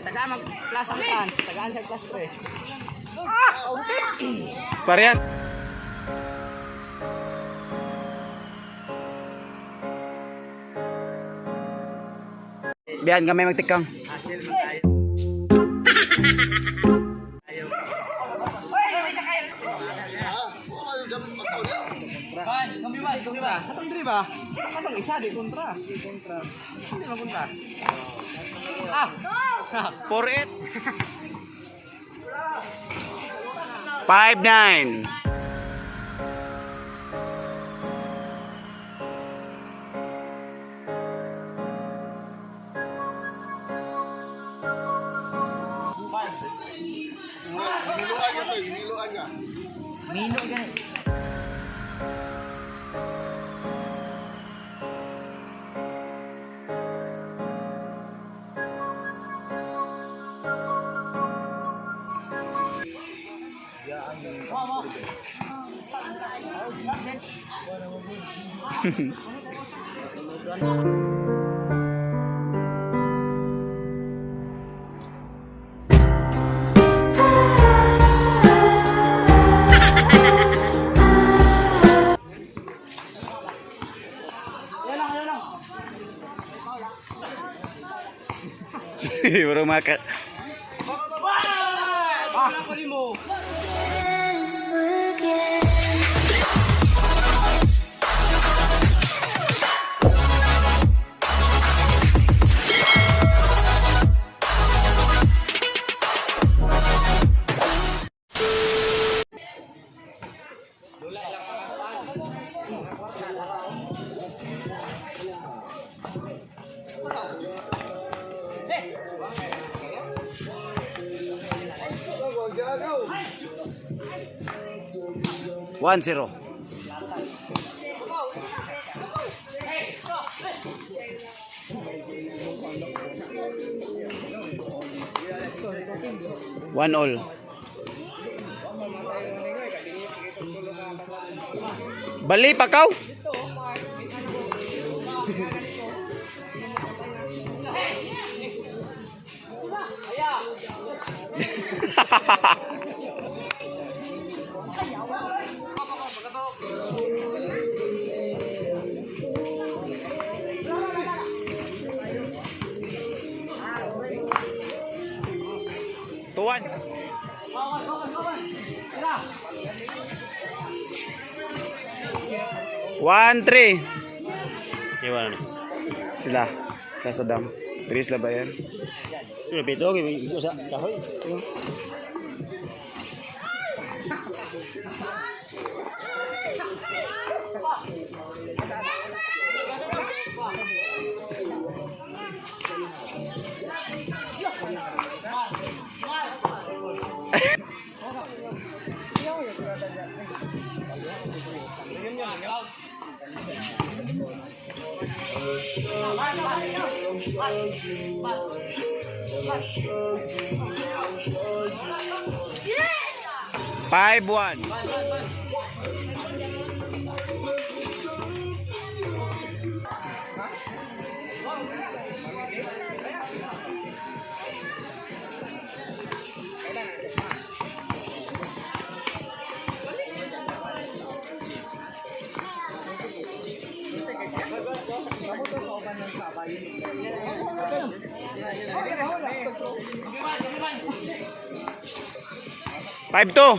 Tagaan mag plus ang stance. Tagaan siya plus 3. Parehas. Biyan, gamay magtikang. Hasil man tayo. Kontra. Katong diri ba? Katong isa di kontra. Di kontra. Hindi man kontra. Ah. 4-8. 5-9. Hiniluan ka to, hiniluan ka. Mino gani. Bro, maka. 1-0. 1-all. Bali pa kaw. 2-1. 1-3. Iwan na. Sila. Sila sa dam. Three sila ba yan? Pito, sa kahoy. 5-1. 5-2.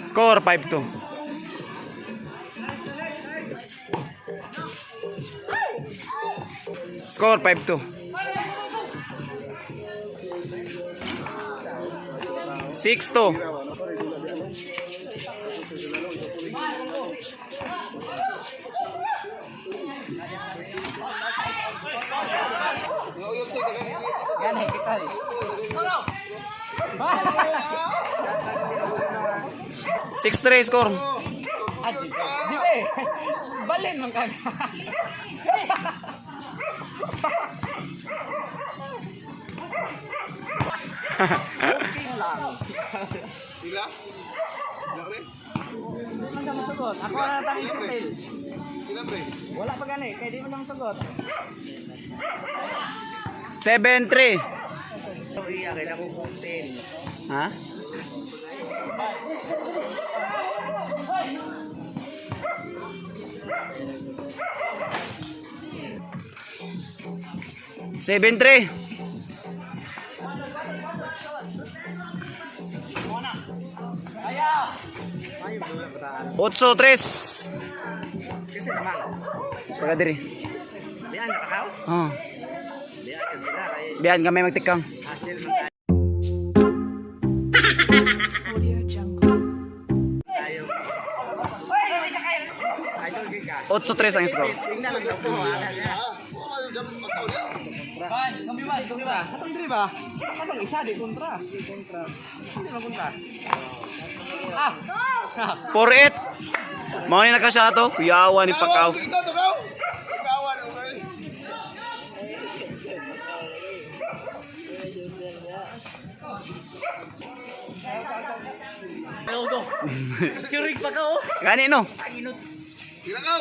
Score 5-2. Score 5-2. 6-2. Yan ay kita eh. 6-3 score. Ah, Jibe. Balin man ka. Okay lang. Ila? Ila pre? Di man siya masugot. Ako na natang isitil. Ila pre? Wala pa gani, kaya di man siya masugot. 7-3. So, iya, kailangan ko kuntin. Ha? 7-3. Ay, wala pa taan. 8-3. Kasi naman, Taga diri. diyan nakakaw? Oh. Diyan ka sila kay Biyan gamay magtikang. hasil man Audio Jungle. tayo. Idol gig ka. 8-3 ang score. Tingnan lang daw po. Ah, oh, gamit pa niya. Kontra. Katong diri ba? Katong isa di kontra. Di kontra. Hindi man kontra. Ah. 4-8. Mao ni nakasyato. Kuyawa ni Pakaw. Ikaw, ikaw, ikaw. Ikawan, okay. Churig pa ka oh. Gani no. Ila ka.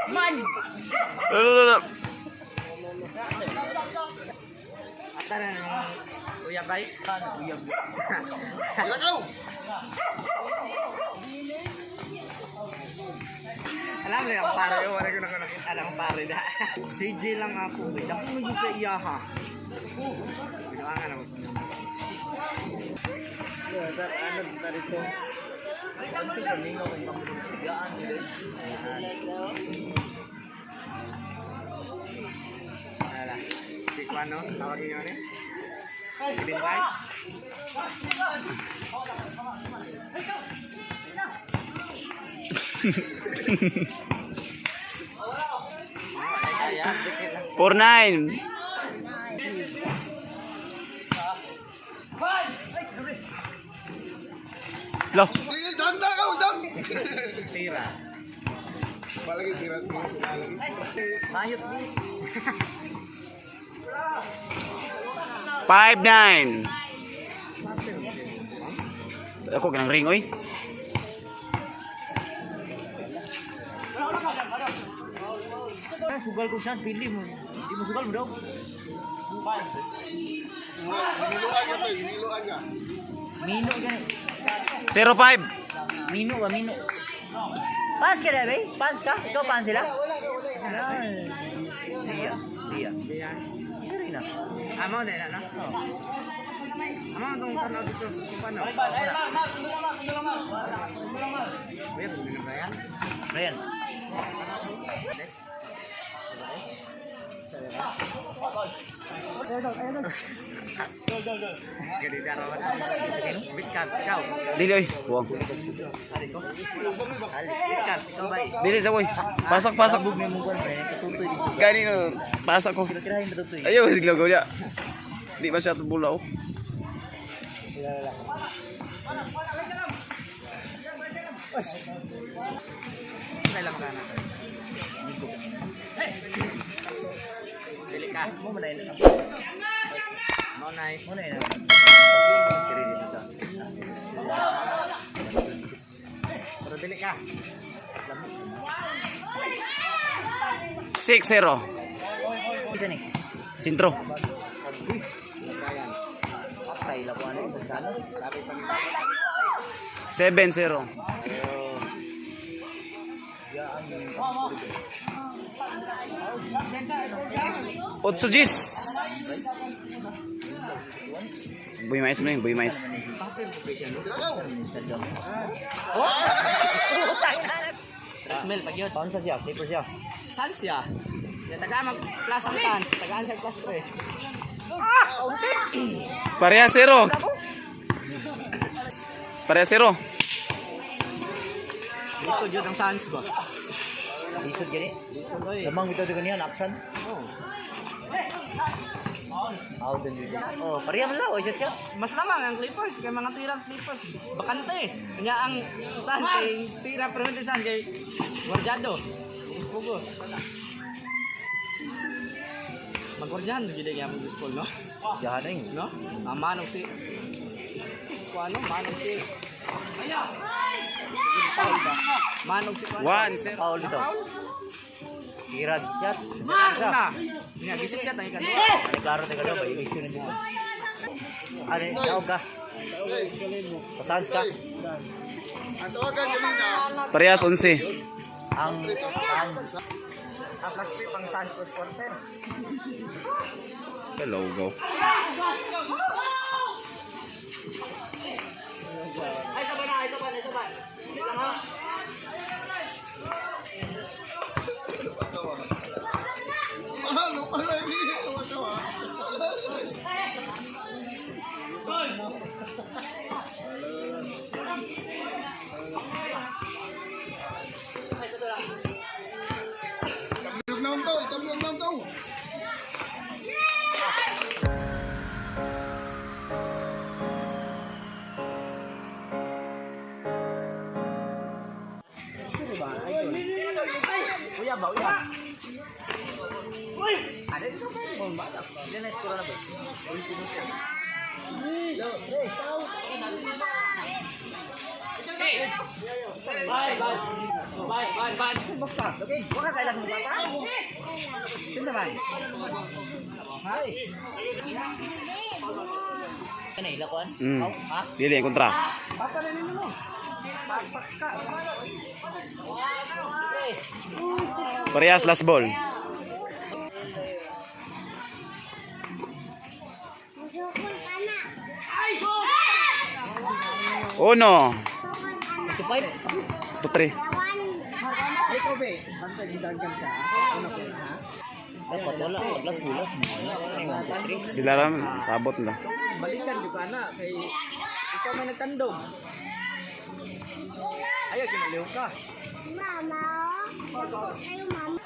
Man. Lolo. Ata na ng uyab bay. Uyab. Ila ka. Alam mo yung pare, wala ko na nakita lang pare da. CJ lang ako. Dako mo yung kay iya ha. Binuangan ako. Ala. Si Kwano, tawag niyo ni. Green rice. Kaya, 4-9. Lo. Sige, dam na ka, dam. Tira. Palagi tira, tira sila lagi. Mayot. 5-9. Ako kanang ring oy. Sugal ko siya, pili mo. Hindi mo sugal mo daw. Hiniluan ka to, hiniluan ka. Mino gani. 0-5. Mino ka, mino. Pans ka na, bay? Pans ka? Ikaw pans sila? Dia. Dia. Dia. Dia na. Amo na na, no? Amo itong tanaw dito sa Sipano. Kuya, pwede na Brian? Brian. Ganito raw. Bitcams, ikaw. Dili oy. Buwang. Bitcams, ikaw ba? Dili sa koy. Pasak pasak. Gani no. Pasak ko. Ayo siglo go ya. Di ba siya bulaw? Kailan ka na? Dili ka. Mo manay na. Mo nay. Mo nay na. Kiri dito sa. Pero dili ka. 6-0. Isa ni. Sintro. Brian. Patay la ano sa sana. Lapit pa ni. 7-0. Otso Gis. Buy mais mo yun, buy mais. Smell pag yun. Taon sa siya, paper siya. Sans siya. Ya tagaan mag plus ang sans, tagaan siya plus 3. Pareha zero. Pareha zero. Lisod yun ang sans ba? Lisod gani? Lisod oy. Lamang ito ganiya, napsan. Oh. Out din dito. Oh, pareha man lang, oy siya. Mas lamang ang Clippers kay mga tira sa Clippers bakante. Kanya ang Suns kay tira pero hindi Suns kay Guardiado. Pugos-pugos. Magguardiyahan jud gyud ang baseball, no? Jahan eh. No? Tama no si kuano, manog si. Manog si kuano. 1-0. Foul dito. Tira, shot. Na. Nga gisip ka tang ikaduha. Klaro tayo ba issue na dito. Ano, daog ka? Pasans ka? Ang tawagan kanina, Parehas 11. Ang ang Ah, plus 3 pang Sans plus quarter. Hello, go. ano pala hindi tumatawa. Tablog naman to, tablog naman to. Uya ba, uya. Uy! Ano dito ba? Bomba. Ilan na score na ba? Basta, okay. Wala ka ilang bata. Sino man? Hi. ano ilakuan? Mm. Ha? Dili ang kontra. Bata na ninyo mo. Pakpak ka. Parehas last ball. Uno. 25. 2-3. Ay, Kobe. Bantay, gidagan ka. Ano ko ha? Dapat wala, last bulas mo. Sila ram sabot na. Balikan di ka na kay ikaw may nagtandog. Ayaw, ginaliw ka. Mama. Ayo mama.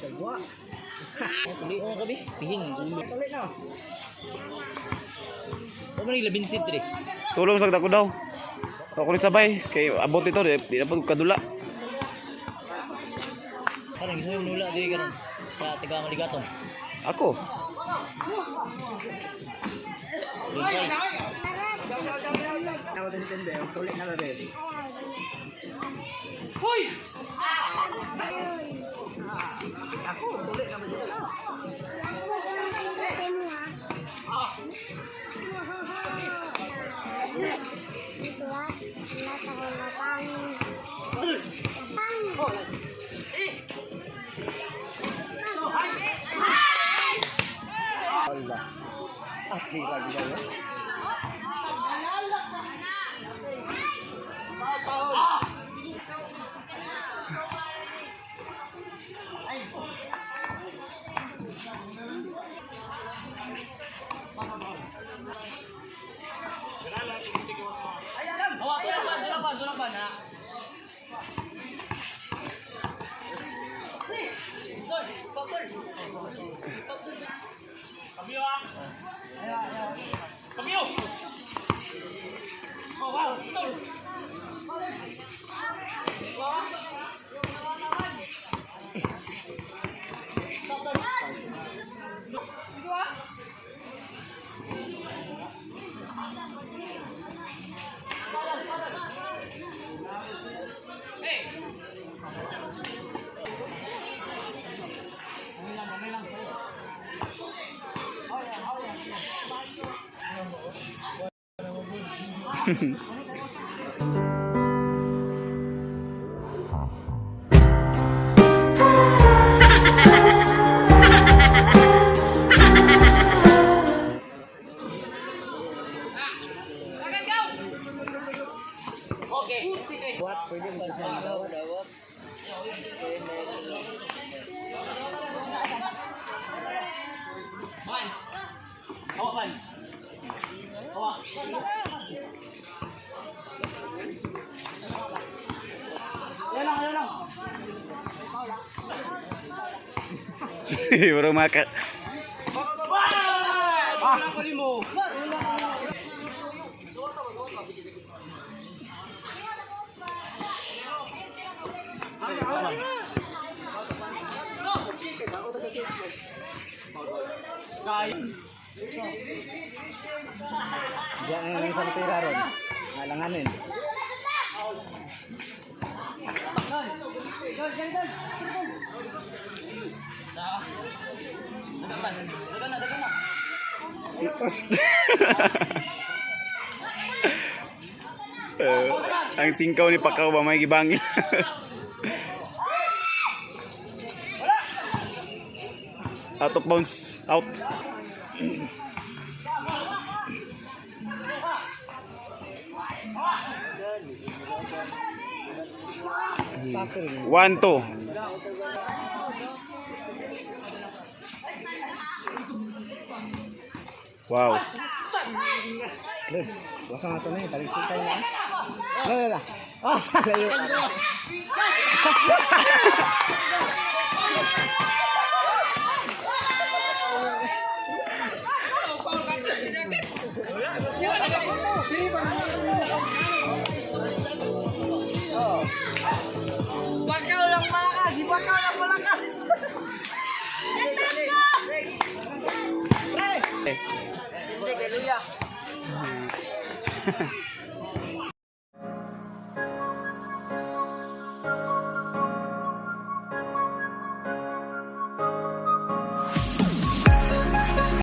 Kagwa. Tuli mo kabi. Pihing ulo. Tuloy na. Wa man labin sit diri. Sulong sa dako daw. Ako ni sabay kay abot ito di, di na pud kadula. Karon gusto mo nula diri karon. Sa taga maligaton. Ako. Ringkay. Ako din tende, tuloy na ba, baby? Ako, tuloy na ba dito? Wala. Ah, sige, lagi tayo. Bro maka. Diyan ang isang tira ron. Alanganin. Eh, ang singkaw ni Pakaw ba may gibangin. Out of bounds. Out. 1-2. Wow. Wasa nga to na eh. Talisin tayo na. La la la. Ah, layo. Bakaw lang malakas! Bakaw lang malakas! Hindi, kay Luya.